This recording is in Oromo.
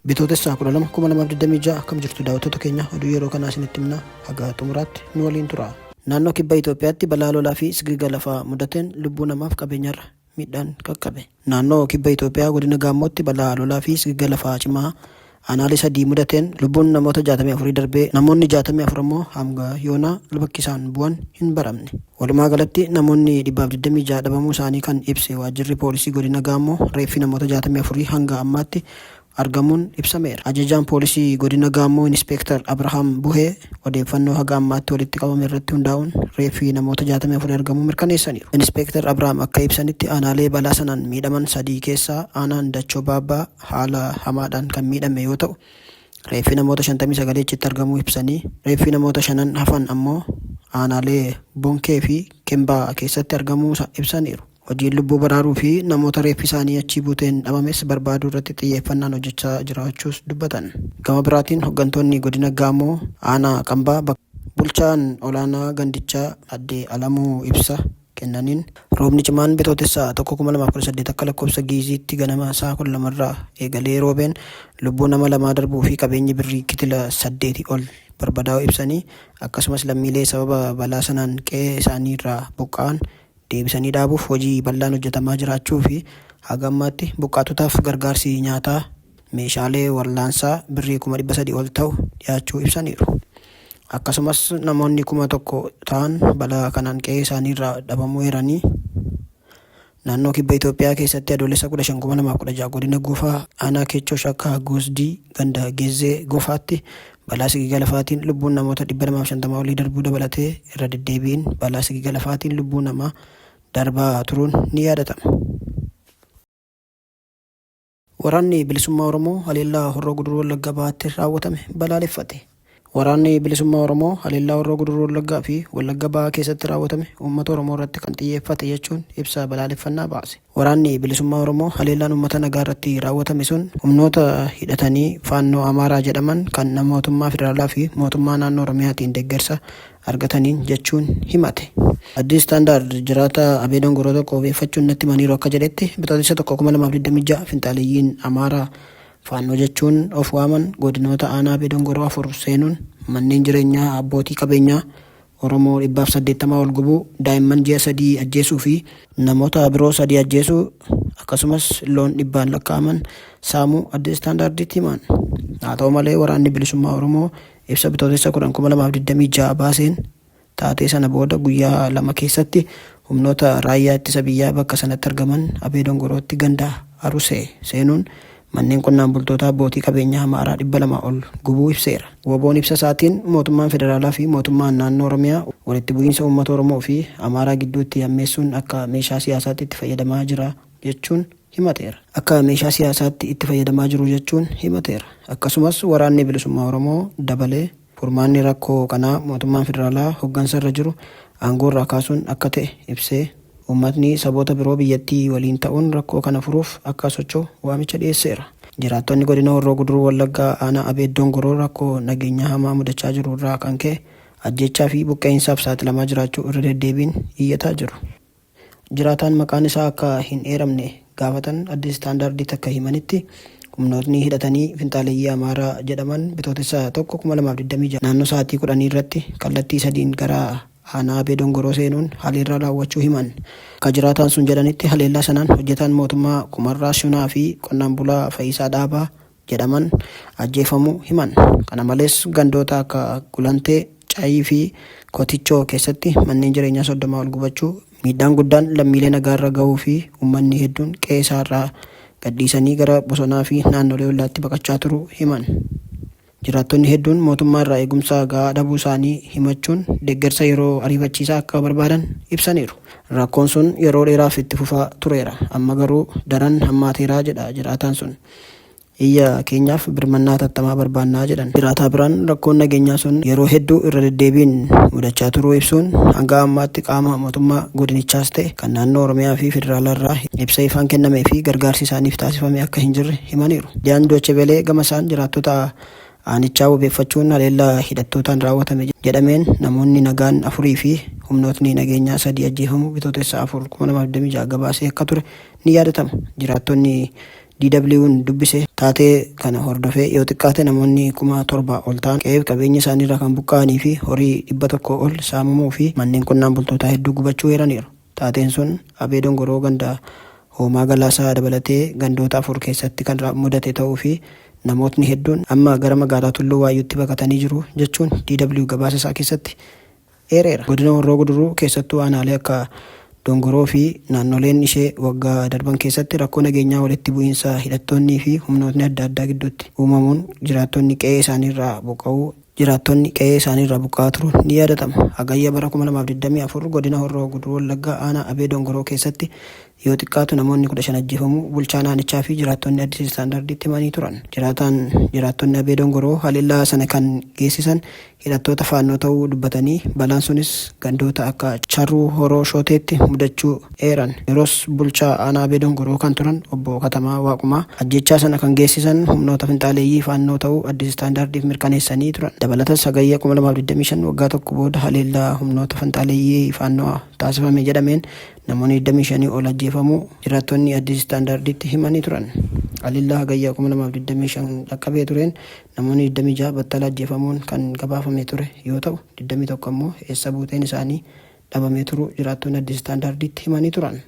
Bitootessa 12, 2026 akkam jirtu daawwattoota keenya oduu yeroo kanaa isinitti himna haga xumuraatti nu waliin tura. Naannoo Kibba Itoophiyaatti balaa lolaa fi sigiga lafaa mudateen lubbuu namaaf qabeenyarra miidhaan qaqqabe. Naannoo Kibba Itoophiyaa Godina Gaammootti balaa lolaa fi sigiga lafaa cimaa aanaalee sadii mudateen lubbuun namoota 64 darbee namoonni 64 ammoo hanga yoonaa bakki isaan bu'an hin baramne. Walumaa galatti namoonni 126 dhabamuu isaanii kan ibse waajjirri poolisii godina Gaammoo reeffi namoota 64 hanga ammaatti argamuun ibsameera. Ajajaan poolisii godina Gaammoo Inispeektar Abrahaam Buhee odeeffannoo haga ammaatti walitti qabame irratti hundaa'uun reeffi namoota 64 argamuu mirkaneessaniiru. Inispeektar Abrahaam akka ibsanitti aanaalee balaa sanaan miidhaman sadii keessaa aanaan Dachoo Baabbaa haala hamaadhaan kan miidhame yoo ta'u, reeffi namoota 59 achitti argamuu ibsanii, reeffi namoota shanan hafan ammoo aanaalee Bonkee fi Kembaa keessatti argamuu ibsaniiru. Hojiin lubbuu baraaruu fi namoota reeffi isaanii achii buuteen dhabames barbaaduu irratti xiyyeeffannaan hojjechaa jiraachuus dubbatan. Gama biraatiin hoggantoonni godina Gaamoo aanaa Qambaa bakka Bulchaan olaanaa gandichaa Aadde Alamuu ibsa kennaniin, roobni cimaan Bitootessa 1, 2018 akka lakkoofsa Gi'iiziitti ganama sa'a 12 irraa eegalee roobeen lubbuu nama lamaa darbuu fi qabeenyi birrii kitila saddeeti ol barbadaa'uu ibsanii, akkasumas lammiilee sababa balaa sanaan qe'ee isaaniirraa buqqa'an deebisanii dhaabuuf hojii bal'aan hojjetamaa jiraachuu fi haga ammaatti buqqaatotaaf gargaarsi nyaataa, meeshaalee wal'aansaa birrii 300,000 ol ta'u dhiyaachuu ibsaniiru. Akkasumas namoonni 1,000 ta'an balaa kanaan qe'ee isaaniirraa dhabamuu eeranii, Naannoo Kibba Itoophiyaa keessatti Adoolessa 15, 2016 Godina Gofaa Aanaa Keechoo Shakkaa Goosdii ganda Gezzee Gofaatti balaa sigiga lafaatiin lubbuun namoota 250 olii darbuu dabalatee irra deddeebiin balaa sigiga lafaatiin lubbuu namaa darbaa turuun ni yaadatama. Waraanni Bilisummaa Oromoo haleellaa Horroo Guduruu Wallagga Bahaatti raawwatame balaaleffate. Waraanni Bilisummaa Oromoo haleellaa Horroo Guduruu Wallaggaa fi Wallagga Bahaa keessatti raawwatame uummata Oromoo irratti kan xiyyeeffate jechuun ibsa balaaleffannaa baase. Waraanni Bilisummaa Oromoo haleellaan uummata nagaa irratti raawwatame sun humnoota hidhatanii Faannoo Amaaraa jedhaman kan mootummaa federaalaa fi mootummaa naannoo Oromiyaatiin deggersa argataniin jechuun himate. Addis Standard jiraataa Abee Dongoroo tokko wabeeffachuun natti himaniiru akka jedhetti Bitootessa 1, 2026 finxaaleyyiin Amaaraa Faannoo jechuun of waaman godinoota aanaa Abee Dongoroo afur seenuun manneen jireenyaa abbootii qabeenyaa Oromoo 180 ol gubuu, daa'imman ji'a sadii ajjeesuu fi namoota biroo sadii ajjeesuu akkasumas loon dhibbaan lakkaa'aman saamuu Addis Standarditti himan. Haa ta'u malee Waraanni Bilisummaa Oromoo Ibsa Bitootessa 10, 2026 baaseen, taatee sana booda guyyaa 2 keessatti humnoota raayyaa ittisa biyyaa bakka sanatti argaman Abee Dongorootti ganda Arusee seenuun manneen qonnaan bultootaa abbootii qabeenyaa Amaaraa 200 ol gubuu ibseera. WBOn ibsa isaatiin mootummaan federaalaa fi mootummaan naannoo Oromiyaa walitti bu'iinsa uummata Oromoo fi Amaaraa gidduutti hammeessuun akka meeshaa siyaasaatti itti fayyadamaa jira jechuun himateera. Akka meeshaa siyaasaatti itti fayyadamaa jiru jechuun himateera. Akkasumas Waraanni Bilisummaa Oromoo dabalee furmaanni rakkoo kanaa mootummaan federaalaa hoggansa irra jiru aangoorraa kaasuun akka ta'e ibsee, uummatni saboota biroo biyyattii waliin ta'uun rakkoo kana furuuf akka socho'u waamicha dhiyeesseera. Jiraattonni Godina Horroo Guduruu Wallaggaa Aanaa Abeet Dongoroo rakkoo nageenyaa hamaa mudachaa jiru irraa kan ka'e ajjeechaa fi buqqa'iinsaaf saaxilamaa jiraachuu irra deddeebiin iyyataa jiru. Jiraataan maqaan isaa akka hin eeramne gaafatan Addis Standarditti akka himanitti, humnootni hidhatanii finxaaleyyii Amaaraa jedhaman Bitootessa 1, 2026 naannoo sa'aatii kudhanii irratti kallattii sadiin gara aanaa Abee Dongoroo seenuun haleerraa raawwachuu himan. Akka jiraataan sun jedhanitti haleellaa sanaan hojjetaan mootummaa Kumarraa Shunaa fi qonnaan bulaa Fayisaa Dhaabaa jedhaman ajjeefamuu himan. Kana malees gandoota akka Gulantee, Cayii fi Kotichoo keessatti manneen jireenyaa 30 ol gubachuu, miidhaan guddaan lammiilee nagaarra gahuu fi uummanni hedduun qe'ee isaarraa gadhiisanii gara bosonaa fi naannolee ollaatti baqachaa turuu himan. Jiraattonni hedduun mootummaa irraa eegumsa ga'aa dhabuu isaanii himachuun deeggarsa yeroo ariifachiisaa akka barbaadan ibsaniiru. Rakkoon sun yeroo dheeraaf itti fufaa tureera, amma garuu daran hammaateera jedha jiraataan sun. Iyya keenyaaf birmannaa hatattamaa barbaanna jedhan. Jiraataa biraan rakkoon nageenyaa sun yeroo hedduu irra deddeebiin mudachaa turuu ibsuun hanga ammaatti qaama mootummaa godinichaas ta'e kan naannoo Oromiyaa fi federaalaa irraa ibsa ifaan kennamee fi gargaarsi isaaniif taasifame akka hin jirre himaniiru. Miidiyaan Deutsche Welle gama isaan jiraattota aanichaa wabeeffachuun haleellaa hidhattootaan raawwatame jedhameen namoonni nagaan afurii fi humnootni nageenyaa sadii ajjeefamuu Bitootessa 4, 2026 gabaasee akka ture ni yaadatama. Jiraattonni DW'n dubbise taatee kana hordofee yoo xiqqaate namoonni 7,000 ol ta'an qe'eef qabeenya isaaniirraa kan buqqa'anii fi horii 100 ol saamamuu fi manneen qonnaan bultootaa hedduu gubachuu eeraniiru. Taateen sun Abee Dongoroo ganda Hoomaa Galaasaa dabalatee gandoota 4 keessatti kan mudate ta'uu fi namootni hedduun amma gara magaalaa Tulluu Waayyuutti baqatanii jiru jechuun DW gabaasa isaa keessatti eereera. Godina Horroo Guduruu keessattuu aanaalee akka Dongoroo fi naannoleen ishee waggaa darban keessatti rakkoo nageenyaa walitti bu'iinsa hidhattoonnii fi humnootni adda addaa gidduutti uumamuun jiraattonni qe'ee isaaniirraa buqqa'uu jiraattonni qe'ee isaaniirraa buqqa'aa turuun ni yaadatama. Hagayya bara 2024 godina Horroo Guduruu Wallaggaa aanaa Abee Dongoroo keessatti yoo xiqqaatu namoonni 15 ajjeefamuu bulchaan aanichaa fi jiraattonni Addis Standarditti himanii turan. Jiraataan jiraattonni Abee Dongoroo haleellaa sana kan geessisan hidhattoota Faannoo ta'uu dubbatanii, balaan sunis gandoota akka Charruu Horoo Shooteetti mudachuu eeran. Yeroos bulchaa aanaa Abee Dongoroo kan turan Obbo Katamaa Waaqumaa ajjeechaa sana kan geessisan humnoota finxaaleeyyii Faannoo ta'uu Addis Standardiif mirkaneessanii turan. Dabalatas Hagayya 2025 waggaa tokko booda haleellaa humnoota finxaaleeyyii Faannoo taasifame jedhameen namoonni 25 ol ajjeefamuu jiraattonni Addis Standarditti himanii turan. Haleellaa Hagayya 2025 dhaqqabee tureen Namoonni 26 battala ajjeefamuun kan gabaafame ture yoo ta'u, 21 ammoo eessa buuteen isaanii dhabamee turuu jiraattonni Addis Standarditti himanii turan.